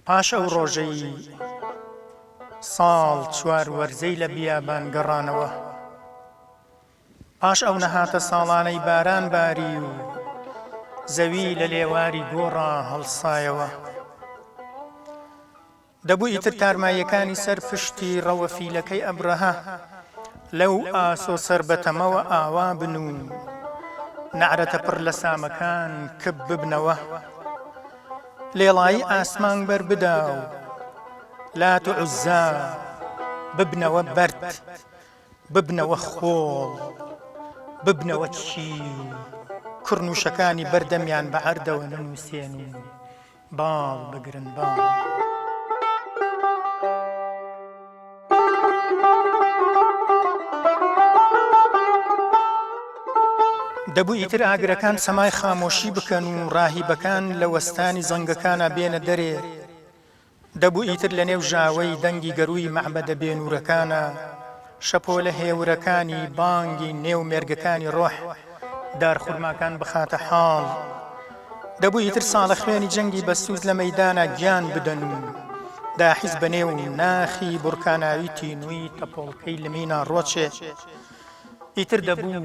پاش ئەو ڕۆژەی ساڵ چوار وەرزەی لە بیابان گەڕانەوە، پاش ئەو نەهاتە ساڵانەی باران باری و زەوی لە لێواری گۆڕا هەڵسایەوە، دەبوو ئیتر تارماییەکانی سەر پشتی ڕەوە فیلەکەی ئەبرەهە لەو ئاسۆ سەربەتەمەوە ئاوا بن و نەعرەتە پڕ لە سامەکان کپ ببنەوە. لێڵایی ئاسمان بەر بدا و لات و عوزا ببنەوە بەرد، ببنەوە خۆڵ، ببنەوە چیو، کوڕنووشەکانی بەر دەمیان بە عەردەوە نەنووسێن و باڵ بگرن باڵ. دەبوو ئیتر ئاگرەکان سەمای خامۆشی بکەن و ڕاهیبەکان لە وەستانی زەنگەکانا بێنە دەرێ، دەبوو ئیتر لە نێو ژاوەی دەنگی گەرووی مەعبەدە بێنوورەکانا شەپۆلە هێورەکانی بانگی نێو مێرگەکانی ڕۆح دارخورماکان بخاتە حاڵ. دەبوو ئیتر ساڵە خوێنی جەنگی بەسووز لە مەیدانا گیان بدەن و داحیز بە نێو ناخی بوڕکاناوی تینووی تەپۆڵکەی لمینا ڕۆچێ. ئیتر دەبوو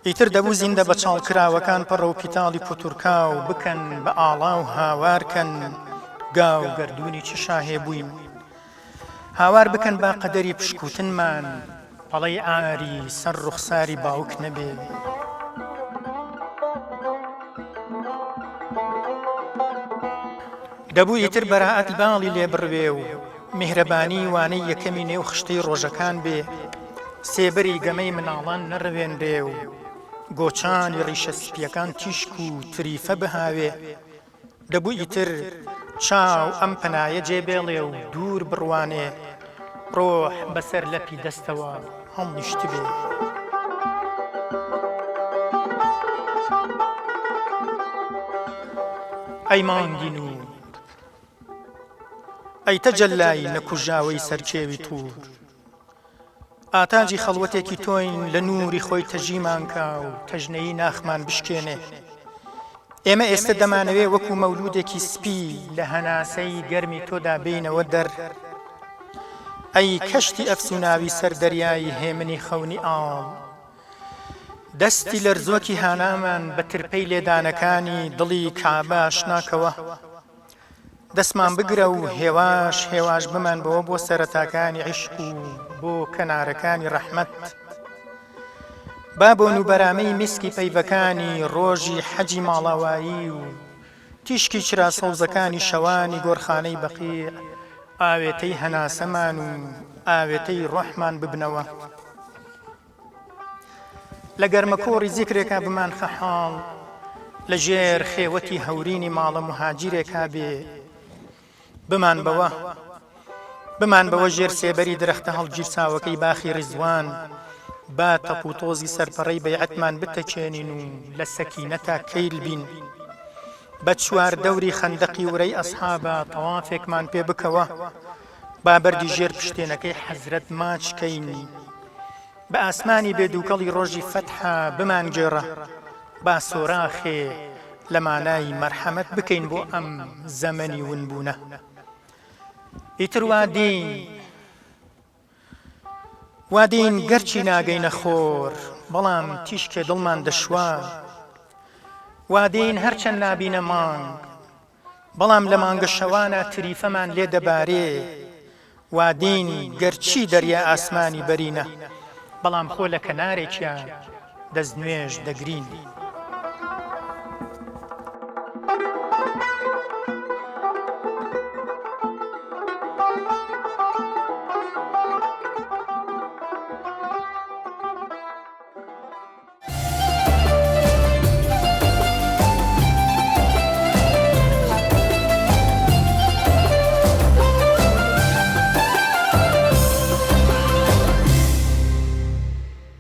ئیتر دەبوو زیندە بەچاڵکراوەکان پەڕە و پیتاڵی پوتورکاو بکەن بە ئاڵا و هاوار کەن گا و گەردوونی چ شاهێ بووین. هاوار بکەن با قەدەری پشکووتنمان پەڵەی عاری سەر ڕوخساری باوک نەبێ. دەبوو ئیتر بەرائەت باڵی لێ بڕوێ و میهرەبانی وانەی یەکەمی نێو خشتەی ڕۆژەکان بێ، سێبەری گەمەی مناڵان نەڕەوێنرێ و گۆچانی ڕیشە سپییەکان تیشک و تریفە بهاوێ. دەبوو ئیتر چاو ئەم پەنایە جێ بێڵێ و دوور بڕوانێ، ڕۆح بەسەر لەپی دەستەوە هەڵنیشتبێ. ئەی مانگی نوور، ئەی تەجەللای نەکوژاوەی سەر کێوی توور، ئاتاجی خەڵوەتێکی تۆین لە نووری خۆی تەژیمان کا و تەژنەیی ناخمان بشکێنێ. ئێمە ئێستە دەمانەوێ وەکوو مەولوودێکی سپی لە هەناسەی گەرمی تۆدا بێینەوە دەر. ئەی کەشتی ئەفسووناوی سەر دەریای هێمنی خەونی ئاڵ، دەستی لەرزۆکی هانامان بە ترپەی لێدانەکانی دڵی کەعبە ئاشناکەوە. دەستمان بگرە و هێواش هێواش بمانبەوە بۆ سەرەتاکانی عیشق و بۆ کەنارەکانی ڕەحمەت. با بۆن و بەرامەی میسکی پەیڤەکانی ڕۆژی حەجی ماڵاوایی و تیشکی چرا سەوزەکانی شەوانی گۆرخانەی بەقیع ئاوێتەی هەناسەمان و ئاوێتەی ڕۆحمان ببنەوە. لە گەرمەکۆڕی زیکرێکا بمانخە حاڵ، لە ژێر خێوەتی هەورینی ماڵە موهاجیرێکا بێ بمانبەوە، بمانبەوە ژێر سێبەری درەختە هەڵگیرساوەکەی باخی ڕیزوان، با تەپ و تۆزی سەر پەڕەی بەیعەتمان بتەکێنین و لە سەکینەتا کەیل بین. بە چواردەوری خەندەقی ورەی ئەسحابا تەوافێکمان پێ بکەوە، با بەردی ژێر پشتێنەکەی حەزرەت ماچ کەین. بە ئاسمانی بێ دووکەڵی ڕۆژی فەتحا بمانگێڕە، با سۆراخێ لە مانای مەرحەمەت بکەین بۆ ئەم زەمەنی ونبوونە. ئیتر وا دێین، وا دێین گەرچی ناگەینە خۆر، بەڵام تیشکێ دڵمان دەشوا. وا دێین هەرچەند نابینە مانگ، بەڵام لە مانگە شەوانا تریفەمان لێ دەبارێ، وا دین گەرچی دەریا ئاسمانی بەرینە، بەڵام خۆ لە کەنارێکیا دەستنوێژ دەگرین.